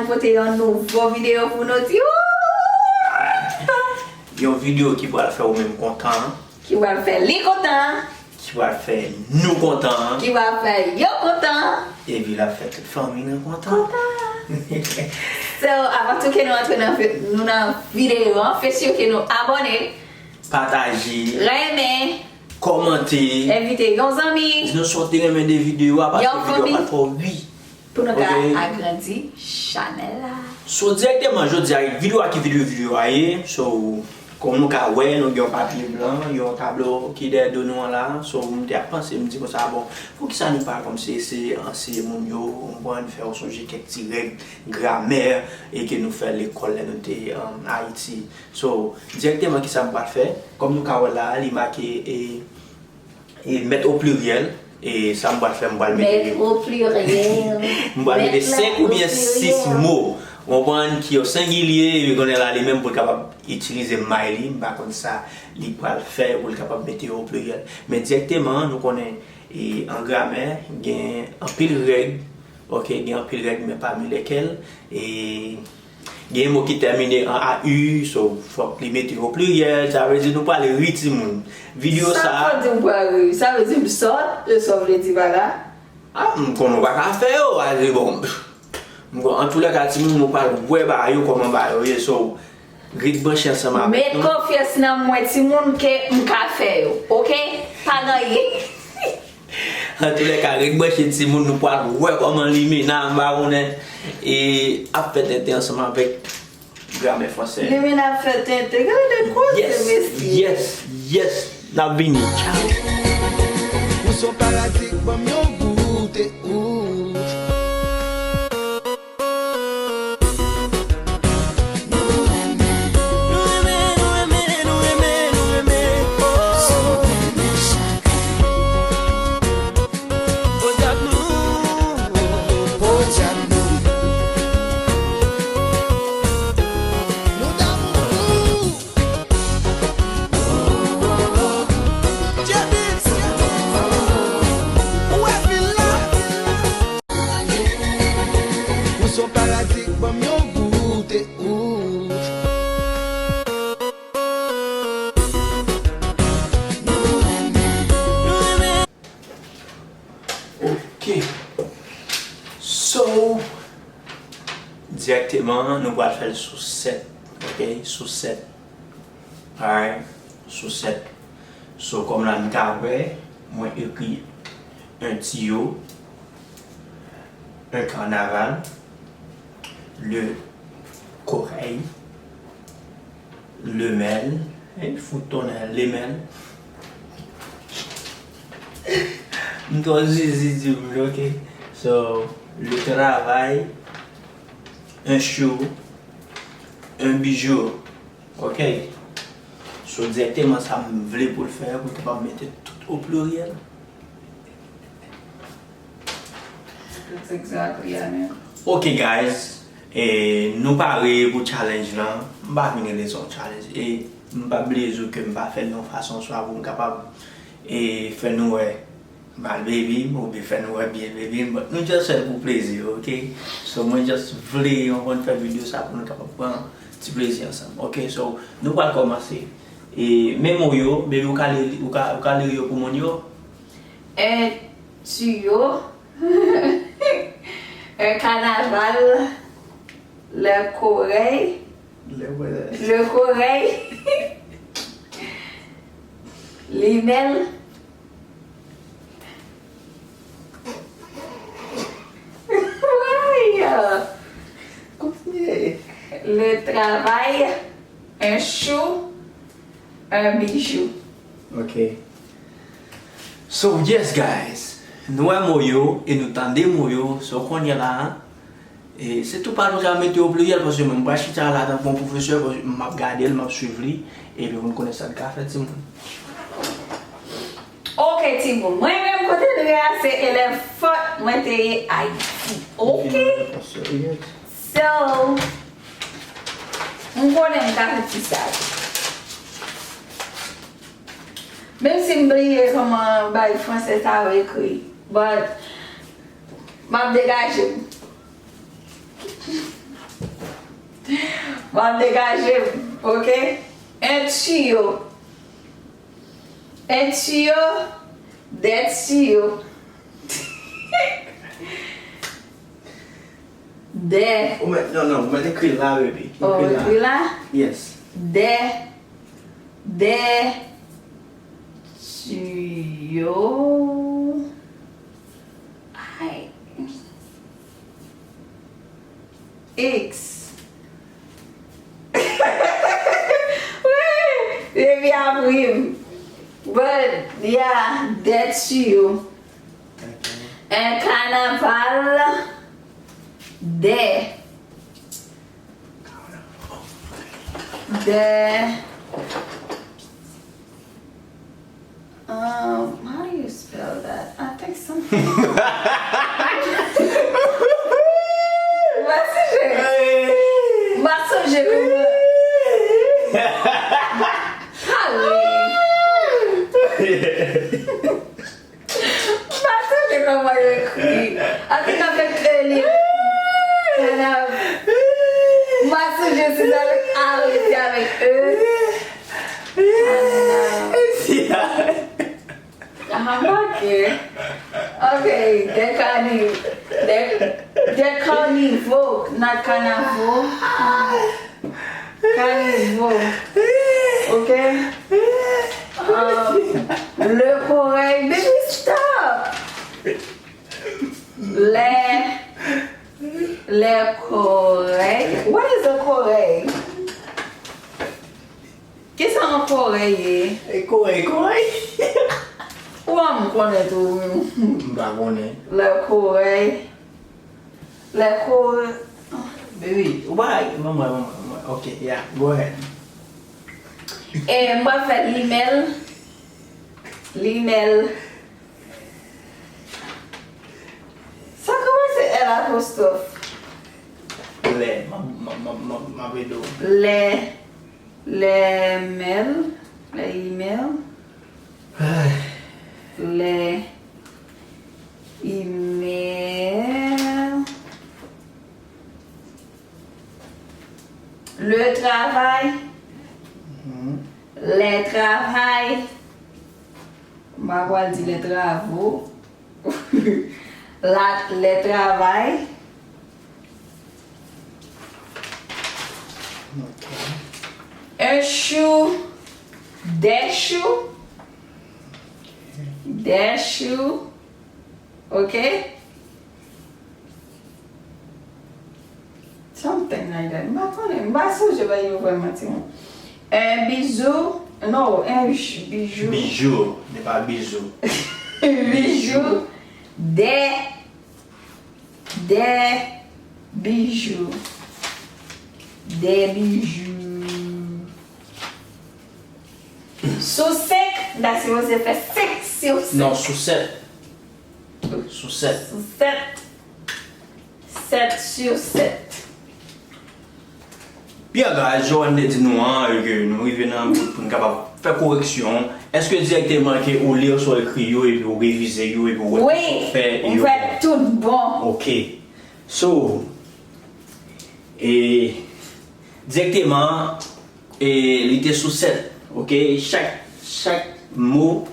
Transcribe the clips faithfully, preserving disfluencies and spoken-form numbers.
Pote yon nouvo videyo pou nou ti ou. Yon videyo ki pral fè ou menm kontan. Ki pral fè li kontan. Ki pral fè nou kontan. Ki pral fè yo kontan. Epi l ap fè tout fanmi nou kontan. So, avan tou ke nou antre nan vi- nou nan videyo an, fè si ke nou abòne, Pataje, renmen, kòmante. Envite yon zanmi. Di nou sa w te renmen de videyo a, paske Yon videyo a fanmi. pa twò wi. Pou nou ka Ok. agrandi chanèl la. So, dirèkteman, jodi a, videyo a ki videyo videyo a ye. So, kòm nou ka wè, nou gen yon papye blan, yon tablo ki dèyè do nou an la. So, m te ap panse, m di konsa, bon, poukisa nou pa kòmsi eseye anseye moun yo, ou konprann, fè yo sonje kèk ti règ gramè e ke nou fè lekòl lè nou te um, Ayiti. So, dirèkteman, kisa m pral fè? Kòm nou ka wè la, li make e, e mèt o pliryèl. E sa m pral fè, m pral mete. Mèt o pliryèl. M pral mete Mèt la senk oubyen o sis pliryèl. mo. Ou konprann ki yo sengilye, epi konnen la li menm pou l kapab itilize may li, m pa konn sa li pral fè pou l kapab mete yo o pliryèl. Men dirèkteman, nou konnen e, an gramè, gen anpil règ, ok, gen anpil règ, men pami lèkèl, e, gen mo ki tèmine an A U, so, fòk li mete yo o pliryèl, sa vle di nou pral ri timoun. Videyo Sa sa. Fò di m pral ri, sa vle di m sòt, e sa w vle di pa la. Ah, m konnen w pa ka fè yo, a, se bon. M konnen, antoulèka, timoun, nou pral wè ba yo kòman ba yo ye, so, ret branche ansanm avèk Met nou. Konfyans nan mwen timoun ke m ka fè yo, ok? Pa nan ye. Antoulèka, ret branche timoun, nou pral wè kòman Limena, m pa konnen, e ap fè tenten ansanm avèk gramè fransè. Limena ap fè tenten, gade de koze Yes, mesye. Yes, yes, n ap vini. Ou son paradik, ban m yon goute. Ooh. Ou son paradik, ban m yon goute. Ooh. Ok. So, dirèkteman, nou pral fè l sou sèt. Ok, sou sèt. Alright, sou sèt. So, kòm la n ka wè, mwen ekri un tuyau, un carnaval, le corbeil, le mêle, e fout tonnè, le mêle. M twò zizi di m, ok. So, le travail, un chou, un bijou. Ok. So, dirèkteman sa m vle pou l fè, pou l kapab mete tout o pliryèl. That's exactly it, man. Ok guys, e, nou pare pou challenge lan. M pa vin rele sa yon challenge. E m pa bliye di w ke m pa fè l yon fason swa pou m kapab e, fè nou wè mal baby m, oubyen fè nou wè byen baby m, but nou just fè l pou plezi, ok? So mwen just vle yon konn fè videyo sa pou nou kapab pran ti plezi ansanm, ok? So nou pral kòmanse. E, men mo yo, baby ou ka li, ou ka, ou ka li yo pou moun yo? Un tuyau, un carnaval, le corbeil, Le wè. le corbeil, limèl. Kontinye. Le travail, un chou, un bijou. Ok. So, yes guys. Nou wè mo yo e nou tande mo yo. So, kounye la, e, se tou pa nou ka mete o pliryèl, paske mwen m pral chita la tankou yon pwofesè, paske m ap gade l, m ap swiv li, epi pou n konnen sa n ka fè, timoun. Ok, timoun. Mwen menm kote nou ye a, se elèv fòt mwen te ye Ayiti. Ok? So, m konnen m ka fè ti sa. Menm si m bliye kòman bay fransè sa yo ekri, but m ap degaje m. M ap degaje m, oke? En tiyo. En tiyo, de tiyo. De. Ou mèt, non, non, ou mèt ekri l la, baby. Oh, ekri l la. Ekri l la? Yes. De. De. Tiyo. Ay. X. Wi, baby ap ri m. But, yeah, de tiyo. Un carnaval de, de, um, how do you spell that? I think something. M pa sonje. M pa sonje kòman. Pale. M pa sonje kòman yo ekri. Antouka, avèk E li. Kanav. M pa sonje si se avèk A ou si avèk E. Kanav. Ah, ok. Ok, de carni-, de, de carnival, not carnaval. Carnival. Ok? Um, le corbeil, baby, stop! Le, le corbeil. What is a corbeil? Kisa yon corbeil ye? E corbeil, corbeil. Ou wè m konnen tou, wi. M pa konnen. Le corbeil. Le corbeil. Baby, ou pa, ban mwen, ban mwen, ban mwen. Ok, yeah, go ahead. E m pral fè limèl. Limèl. Sa kòmanse L apostwòf. Lè, m, m, m, m, m ap ede w. Lè, lè mèl, lè imèl. Lè imèl. Le travay. Mhm. Lè travay. M pa pral di lè travo. La, lè travay. Ok. Un chou, des choux. Des choux. Ok? Something like that. M pa konnen, m pa sonje bagay yo vrèman, timoun. Un bijou, non, un j-, bijou. Bijou, n'est pas bisou. Bijou, des, des bijoux. Des bijoux. Sou senk, m ta sipoze fè senk sou senk. Non, sou sèt. Sou sèt. Sou sèt. Sèt sou sèt. Pierre, guys, jan w te di nou an, e ke nou rive nan bout pou n kapab fè koreksyon. Èske dirèkteman ke ou li sa w ekri yo, epi ou revize yo, epi ou wè kisa w fè, e yo bon? Wi, m fè tout bon. Ok. So, e, dirèkteman, e, li te sou sèt, ok? Chak, chak mo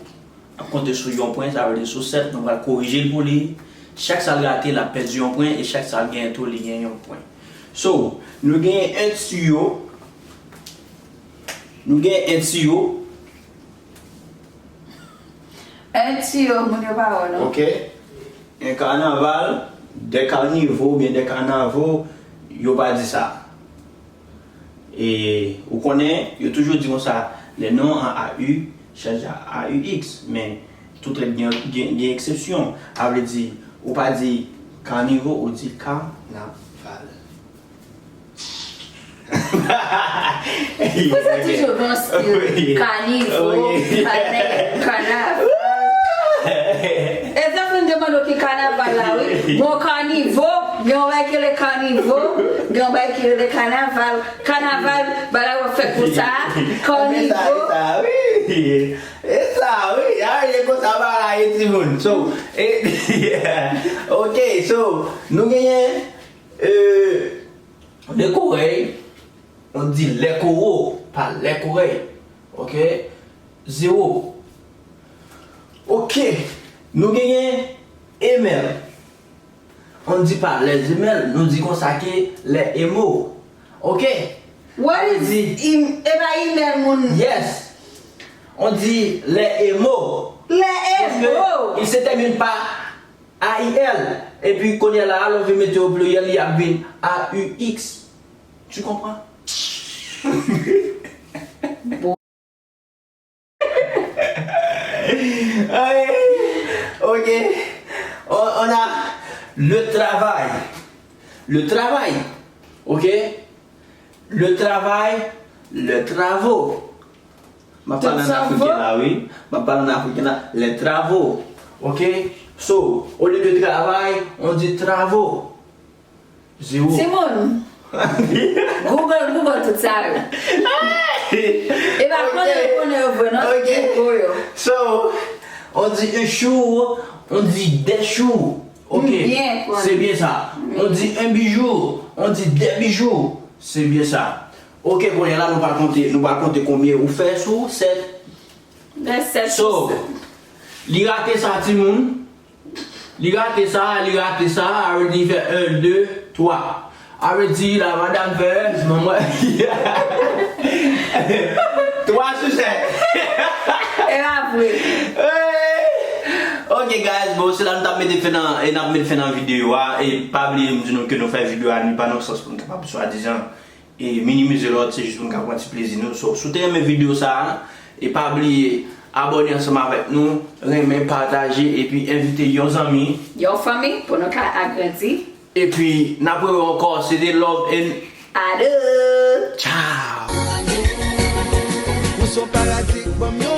ap konte sou yon pwen, sa vle di sou sèt, nou pral korije l pou li. Chak sa l rate, l ap pèdi yon pwen, e chak sa l genyen tou, li genyen yon pwen. So, nou genyen un tiyo, nou genyen un tiyo. Un tiyo, moun yo pa wè, non? Ok. Un carnaval, des carnivaux oubyen des carnavaux, yo pa di sa. E ou konnen, yo toujou di konsa, les noms en A U changent à A U X, men tout règ gen, gen, gen eksepsyon. A vle di, ou pa di carnivaux, ou di carnaval. Pou sa toujou gen yon stil. Wi. Kanivo, wi. Kanè, kanaval. E sa fè m te mande w ki kanaval la, wi. Bon, kanivo, gen yon bagay ki rele kanivo, gen yon bagay ki rele kanaval. Kanaval, bagay w ap fè konsa, kanivo. E sa, e sa, wi. E sa, wi. A, e konsa bagay la ye, timoun. So, e, ok, so, nou genyen, euh, le corbeil, On di lè kowo, pa lè korèy. Ok? Zewo. Ok. Nou genyen emèl. On di pa lè zemèl, nou di konsa ke lè emo. Ok? What is im- e pa imèl moun? Yes. On di lè emo. Lè emo. Paske il se termine par A I L. Epi kounye a la, lè w vin mete o pliryèl, li ap vin A U X. Tu comprends? Ay, ok. On, on a le travail. Le travail. Ok? Le travail, le travail. M ap pale an afriken la, wi. M ap pale an afriken la. Les travaux. Ok? So, au lieu de travail, on dit travaux. Zewo. Timoun, Google, Google tout sa yo. E pa konnen yo konnen yo vre, non? Ok. Google yo. So, on dit un jour, on dit des jours. Ok. Bien, c'est bien ça. On dit un bijou, on dit des bijoux. C'est bien ça. Ok, kounye a la, nou pral konte, nou pral konte konbyen ou fè sou sèt. Sèt. So, li rate sa, timoun. Li rate sa, li rate sa, a vle di fè en, de, twa. A vle di la madanm fè, manman. Twa sou sèt. E pa vre. Hey! Ok, guys, bon, se la nou t ap mete fen nan, e n ap mete fen nan videyo a. E pa bliye, m di nou ke nou fè videyo a, li pa nan sans pou n kapab swadizan e minimize lòt, se jis pou n ka pran ti plezi nou. So, si w te renmen videyo sa a, e pa bliye abòne ansanm avèk nou, renmen, pataje, epi envite yon zanmi. Yon fanmi pou nou ka agrandi. Epi, n ap rewè ankò, se te Love and Ado. Ciao. Ou son paradi, ban m